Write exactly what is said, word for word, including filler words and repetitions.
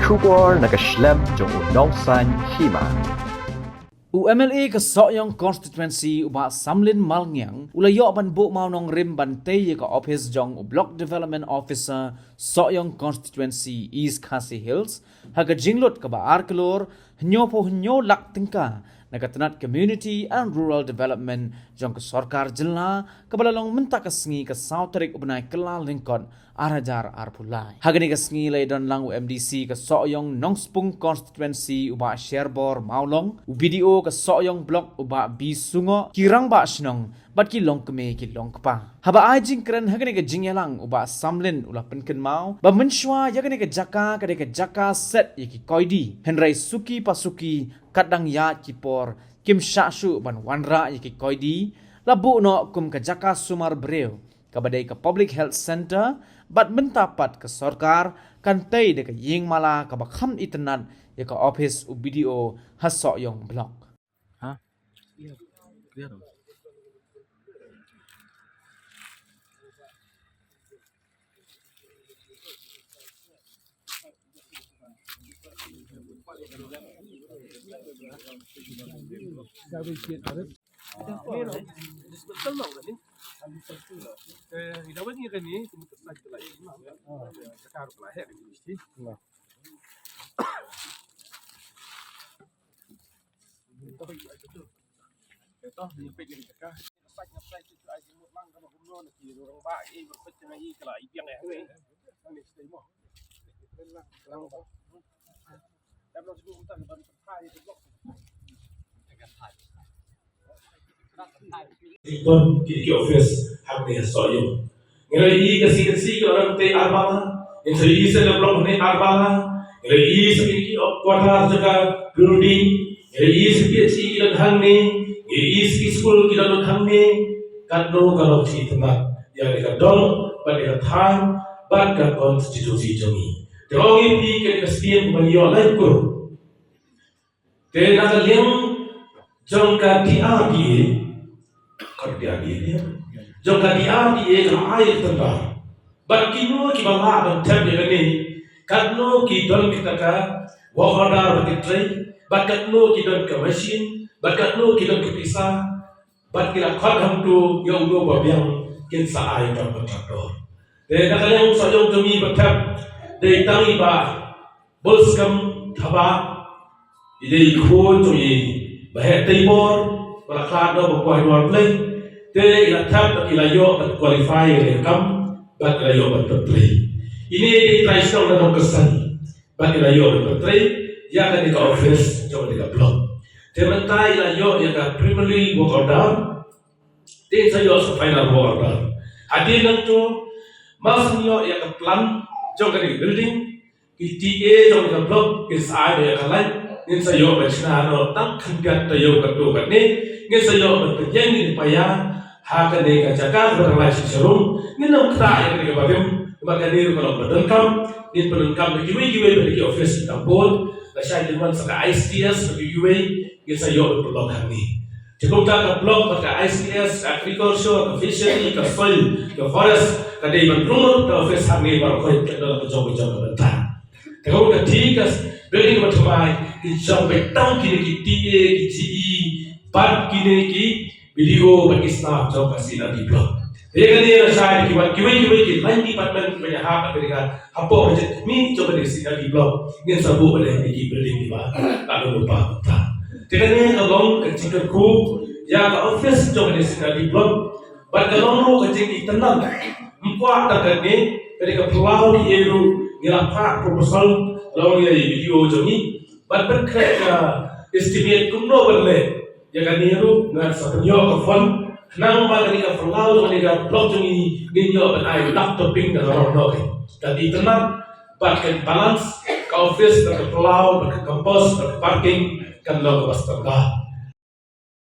Khubor na ka shlem jong u Nongsaiñ Hima. U M L A ka Sohiong Constituency u Bah Samlin Malngiang u la ïoh ban buh mawnongrim ban tei ïa ka ophis jong u Block Development Officer Sohiong Constituency East Khasi Hills ha ka jinglut kaba ar klur hynñiewphew hynñiew lak tyngka na ka tnat Community and Rural Development jong ka sorkar jylla, kaba la long mynta ka sngi ka saw tarik u bnai Kyllalyngkot ar hajar arphew lai. Ha kane ka sngi la ïadon lang u M D C ka Sohiong Nongspung Constituency u Bah Sherbor Mawlong, u B D O ka Sohiong Block u Bah B Sungoh, ki rangbah shnong bad ki longkmie ki longkpa. Haba ai jingkren ha kane ka jingïalang u Bah Samlin u la pynkynmaw ba mynshuwa ïa kane ka jaka ka dei ka jaka set ïa ki koidi, hynrei suki pa suki katba dang ïaid ki por kim shah shuh ban wanrah ïa ki koidi, la buh noh kum ka jaka sumar briew kaba dei ka Public Health Centre, bad mynta pat ka sorkar kan tei da ka ïingmala kaba kham itynnad ïa ka ophis u B D O ha Sohiong Block. Ki don ki, ki office hangne ha Sohiong. Ngi la ïohi ka C N C ka la dang tei ar bala. Ngin sa ïohi sa ka block hangne ar bala. Ngi la ïohi sa ki, ki quarter jong ka building. Ngi la ïohi sa ki P H E ki don hangne. Ngi la ïohi sa ki school ki don hangne. Katno ka long shi tnat ïa ka dong bad ïa ka thaiñ bad ka constituency jong ngi. Te ong ïa phi ka, ka scheme ba ngi ïoh lai kur. Te na ka liang jong ka D R D A, ka D R D A, jong ka D R D A ka la ai tender. Bad kino kiba lah ban thep ïa kane, katno ki don kita ka work order ba ki trei, bad katno ki don ka machine, bad katno ki don ka pisa, bad ki la khot hangto ïa uno ba biang kin sa ai tang contractor. Te na ka liang Sohiong jong ngi ba thep, dei tang i Bah Bolskam Thabah, i dei i khun jong i Bah Heh Teibor, ba la khlad noh ba kwah ïa Blei. Te i la thep bad i la ïoh ban qualify ïa ka kam bad i la ïoh ban pyntrei. Ine i dei trai shnong na Nongkyrshan bad i la ïoh ban pyntrei ïa kane ka office jong kane ka block. Te mynta i la ïoh ïa ka preliminary work order. Te sa ïoh sa final work order. Hadien nangto, ma shu ïoh ïa ka plan jong kane ka building, ki T A jong ka block kin sa ai ïa ka lain, ngin sa ïoh ban shna noh tang khyndiat taïew katto katne, ngin sa ïoh ban pynïeng ïa ki paia ha kane ka jaka kaba dang lai shisha ruh, ngin ym ktah ïa kane kaba rim, ba kane ruh ka long ba donkam, ngin pyndonkam da kiwei kiwei ba dei ki office ki tang bun, lashai ngin wan sa ka I C D S ba kiwei kiwei, ngin sa ïoh ban pynlong hangne. Te kumta ka block bad ka I C D S, ka agriculture, ka fishery, ka soil, ka forest, ka dei ban rung lut ka office hangne baroh khoit ka don ka jong ka jong ka bynta. Te kumta ka thik ka building ba thymmai, ki jong beit tang kine ki T A, ki G E, bad kine ki B D O bad ki staff jong ka C and R D block. Te kane lashai ki wan kiwei kiwei ki line department kiba ïahap ha kane ka hapoh ka jingmih jong kane ka C and R D block, ngin sa buh kane ki building kiba la don lypa kumta. Te kane ka long ka jingkyrkhu ïa ka office jong kane ka C and R D block. Bad ka long ruh ka jingitynnad. Ym kwah tang kane, kane ka phyllaw ki ei ruh ngi la phah proposal, la ong ïa i B D O jong ngi. Bad pynkhreh ka estimate kumno ban leh ïa kane ruh, ngan sa pynïoh ka fund, khnang ba kane ka phyllaw jong kane ka block jong ngi ngin ïoh ban ai black topping da ka rong noh. Ka itynnad bad ka balance ka office bad ka phyllaw bad ka campus bad ka parking kan long kaba standard.